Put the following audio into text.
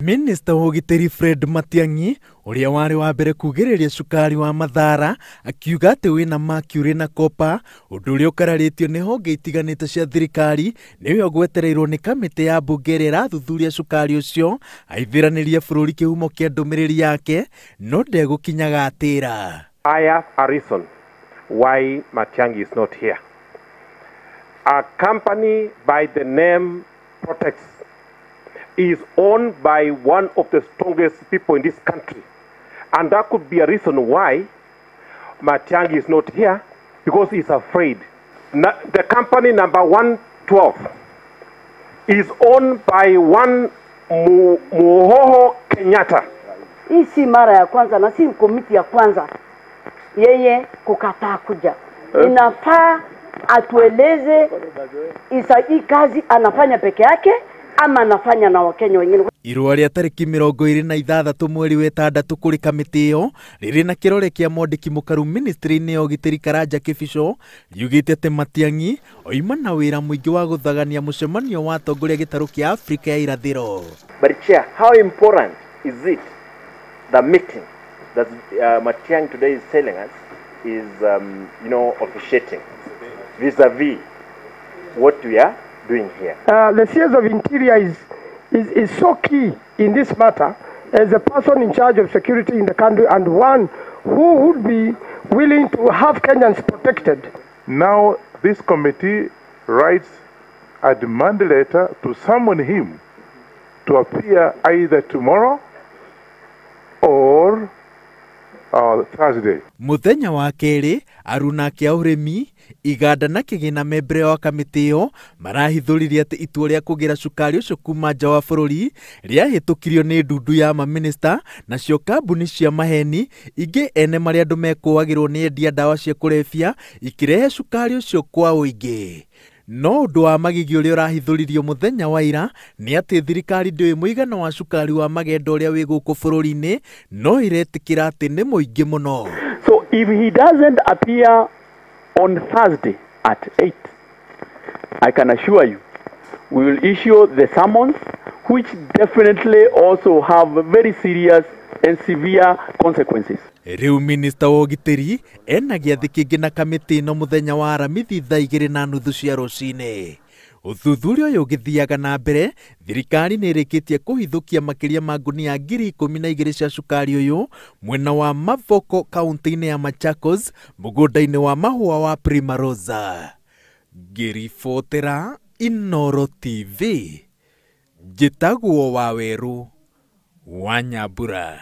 Minista wa ũgitĩri Fred Matiang'i ũrĩa warĩ wa mbere kugĩrĩria cukari wa Mathara akiuga atĩ wĩna mercury na copper, ũndũ ũrĩa ũkararĩtio nĩ honge itiganĩte cia thirikari nĩwe ũgwetereirwo nĩ kamĩtĩ ya mbunge ĩrĩa ĩrathuthuria cukari ũcio aithĩranĩrie bũrũri kĩhumo kĩa ndũmĩrĩri yake no ndegũkinyaga atĩra. I have a reason why Matiang'i is not here. A company by the name Protex is owned by one of the strongest people in this country. And that could be a reason why Matiang'i is not here, because he's afraid. The company number 112 is owned by one Muhoho Kenyatta. Hii si mara ya kwanza na si komiti ya kwanza yeye kukataa kuja. Inafaa atueleze hii kazi anafanya peke yake ama anafanya na Wakenya wengine. Irũa rĩa tarĩki 26 mweri wa ĩtandatũ kũrĩ kamĩtĩ ĩyo rĩrĩ na kĩrore kĩa mwandĩki mũkaru ministry-inĩ ya ũgitĩri Karanja Kĩbico riugĩte atĩ Matiang'i oima na wĩra mũingĩ wa gũthagania mũcemanio wa atongoria gĩtarũ kĩa Afrika ya irathĩro. But Chair, how important is it the meeting that Matiang'i today is telling us is officiating vis-a-vis what we are doing here? The CS of Interior is so key in this matter as a person in charge of security in the country and one who would be willing to have Kenyans protected. Now this committee writes a demand letter to summon him to appear either tomorrow or Thursday. Muthenya wa kerĩ aruna ake a ũrĩmi iganda na kĩgĩna me mbere wa kamĩtĩ ĩyo marahithũririe atĩ itua rĩa kũgĩra cukari ũcio kuma nja wa bũrũri rĩahĩtũkirio nĩ ndundu ya mamĩnĩsta nacio kambuni cia maheni ingĩ ene marĩa andũ mekũagĩrwo nĩ endia ndawa cia kũrebia ikĩrehe cukari ũcio kwa ũingĩ. No ũndũ wa magigi ũrĩa ũrahithũririo mũthenya wa ira nĩ atĩ thirikari ndĩũĩ mũigana wa cukari wa magendo ũrĩa wĩ gũkũ bũrũri-inĩ no ĩretĩkĩra atĩ nĩ mũingĩ mũno. So if he doesn't appear on Thursday at 8, I can assure you we will issue the summons, which definitely also have very serious and severe consequences. Rĩu minista wa ũgitĩri ena gĩathĩ kĩngĩ na kamĩtĩ ĩno mũthenya wa Aramithi thaa 2:30 cia rũcinĩ. Ũthuthuria ũyũ ũgĩthiaga na mbere, thirikari nĩ ĩrĩkĩtie kũhithũkia makĩria ma ngunia 12,000 cia cukari ũyũ mwena wa Mavoko kaunti-inĩ ya Machakos mũgũnda-inĩ wa mahũa wa Primarosa. Ngĩribotera Inooro TV, njĩtagwo Wawerũ wa Nyambura.